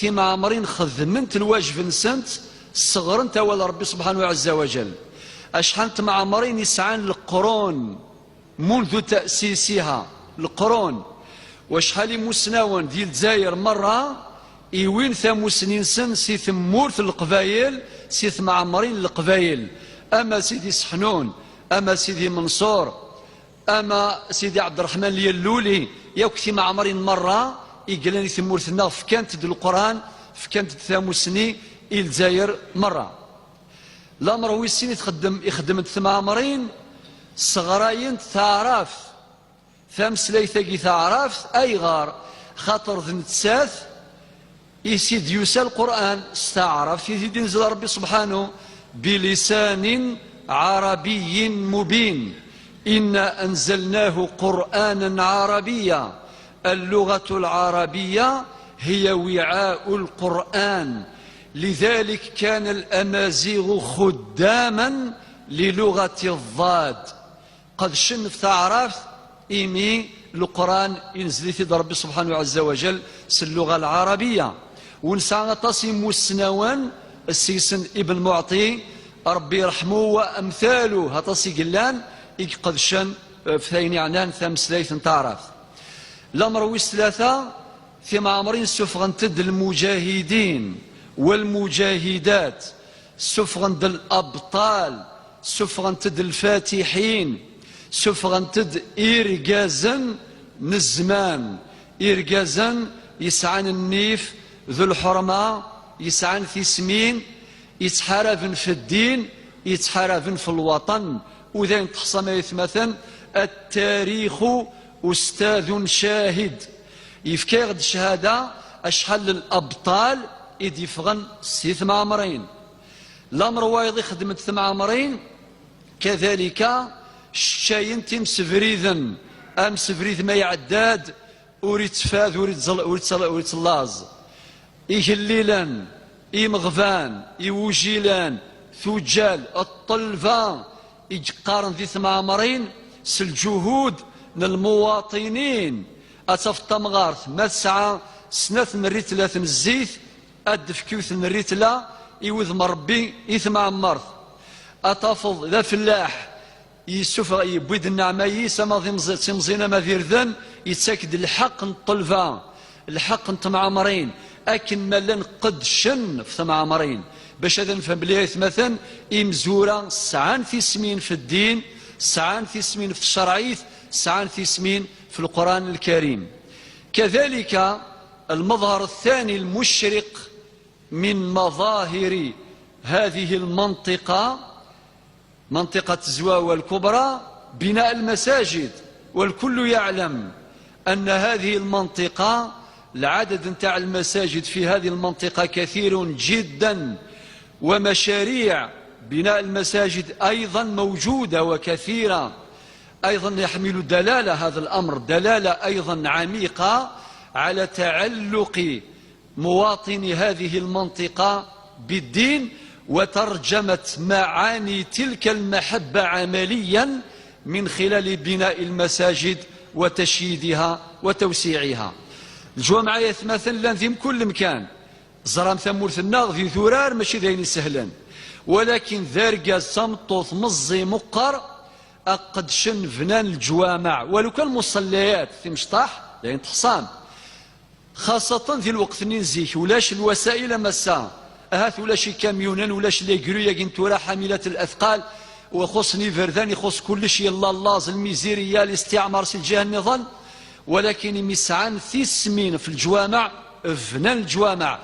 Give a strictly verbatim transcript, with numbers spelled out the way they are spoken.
Timɛemrin xedment lwajeb-nsent, sseɣrent awal Ṛebbi subḥanahu ɛezza wa jal. Acḥal n temɛemrin i sɛan leqrun منذ تأسيسها, leqrun, wacḥal imusnawen di Lezzayer merra iwin tamusni-nsen si tmurt n Leqbayel, si temɛemrin n Leqbayel, ama Sidi Seḥnun, ama Sidi Menṣur, ama Sidi Ɛebderreḥman Lyalluli, yakk timɛemrin merra i yellan di tmurt-nneɣ fkant-d Leqran, fkant-d tamusni i Lezzayer merra. Lamer wis sin i txeddem, ixeddment temɛemrin, sseɣrayent taɛrabt, tameslayt-agi taɛrabt. Ayɣer? Xaṭer d nettat i s-id-yusa Lqur'an, s taɛrabt i t-id-inzel Ṛebbi subḥanu, بلسان عربي مبين. إنا أنزلناه قرآنا عربيا. اللغة العربية هي وعاء القرآن، لذلك كان الأمازيغ خداما للغة الضاد. Qedcen ɣef taɛrabt imi Leqran inzel-it-id Ṛebbi subḥanahu ɛezza wa jal s lluɣa lɛarabiya. U nesɛa aṭas imusnawen, seg-sen Ibn Muɛṭi, Ṛebbi iṛḥem-it, wa amtalu, aṭas i yellan i iqedcen, eh, ɣef wayen yeɛnan tameslayt n taɛrabt. Lamer wis tlata, timɛemrin ssufɣent-d lmujahidin walmujahidat, ssufɣent-d labṭal, ssufɣent-d lfatiḥin, ssufɣent-d irgazen n zzman, irgazen yesɛan nnif d lḥerma, yesɛan tismin, yettḥaraben f ddin, yettḥaraben f lwaṭan. U d ayen teḥṣam ay atmaten, التاريخ أستاذ شاهد. Yefka-yaɣ-d cchada acḥal n labṭal i d-yeffɣen si temɛemrin. Lamer wayeḍ i xedment temɛemrin, kadalika ccayent imsebriden, amsebrid ma iɛedda-d, ur ittfad, ur ittẓel-, ur ittẓel-, ur ittlaẓ. Igellilen, imeɣban, iwujilan, tuǧǧal, ṭṭelba i yeqqaren di temɛemrin s lǧuhud n lmuwaṭinin. Ad tafeḍ tamɣart ma tesɛa snat n rritlat n zzit, ad d-tefk yiwet n rritla i wudem n Ṛebbi i temɛemmert. Ad tafeḍ d afellaḥ, yessufeɣ, yewwi-d nneɛma-is, ama d imẓi-, d timẓin ama d irden, yettak-d lḥeqq n ṭṭelba, lḥeqq n temɛemrin, akken ma llan qeddcen ɣef temɛemrin. Bac ad nefhem belli ay atmaten, imezwura sɛan tismin f ddin, sɛan tismin f tcerɛit, sɛan tismin f Leqran Lkarim. كذلك المظهر الثاني المشرق من مظاهر هذه المنطقة، منطقة زواوة الكبرى، بناء المساجد. والكل يعلم أن هذه المنطقة، العدد نتاع المساجد في هذه المنطقة كثير جدا، ومشاريع بناء المساجد أيضا موجودة وكثيرة. أيضا يحمل دلالة هذا الأمر، دلالة أيضا عميقة على تعلق مواطني هذه المنطقة بالدين، وترجمت معاني تلك المحبة عمليا من خلال بناء المساجد وتشييدها وتوسيعها. الجوامع يا ثماثن لان في كل مكان. زرام ثمورث الناغ في ثرار ماشي ذين سهلا، ولكن ذارقاز تمطوث مزي مقر أقدشن فنان الجوامع، ولو كان مصليات في مشطاح لين تحصان. خاصة في الوقت نين زيك، ولاش الوسائل مسا. أهات ولاش كاميونان، ولاش لي قرويا كنتورا حاملة الأثقال، وخصني فردان، يخص كلش يلا اللاز، الميزيريا، الاستعمار، سي الجهة النظام. ولكن مسعان في السمين في الجوامع، فنان الجوامع،